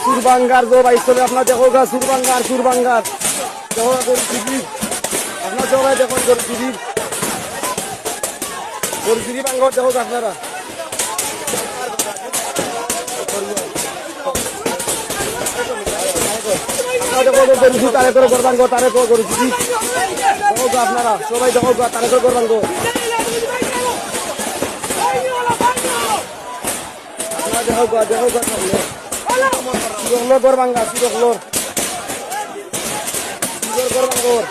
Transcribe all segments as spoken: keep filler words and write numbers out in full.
সুরবাঙ্গার যে ভাই চলে, আপনারা দেখো গা, সুরবাঙ্গার, সুরবাঙ্গার। দেখো গা, গরিব দিদি। আপনারা সবাই দেখো, গরিব দিদি। গরিব দিদি বাঙ্গর দেখো গা আপনারা। আপনারা দেখো, গরিব দিদি, তারে করো, গরিব বাঙ্গর, তারে করো, গরিব দিদি। দেখো গা আপনারা, সবাই দেখো গা, তারে করো, গরিব বাঙ্গর। Dehok gua, dehok gua, dehok gua. Sudok lor, gor bangga, sudok lor. Sudok lor, gor bangga, gor.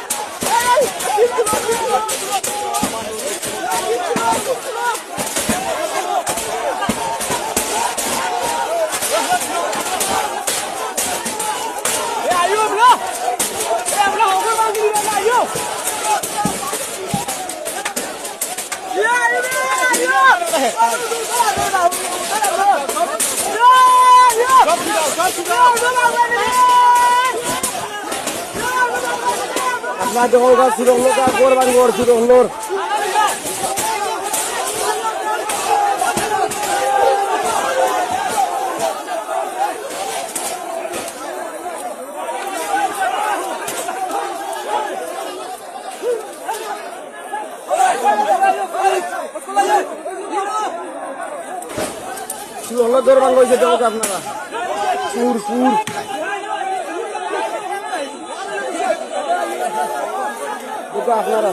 Apna jogol ka sudok lor ka gor bang gor sudok lor. Sudok lor gor bang gor sudok apna. Pur pur. Buka apna.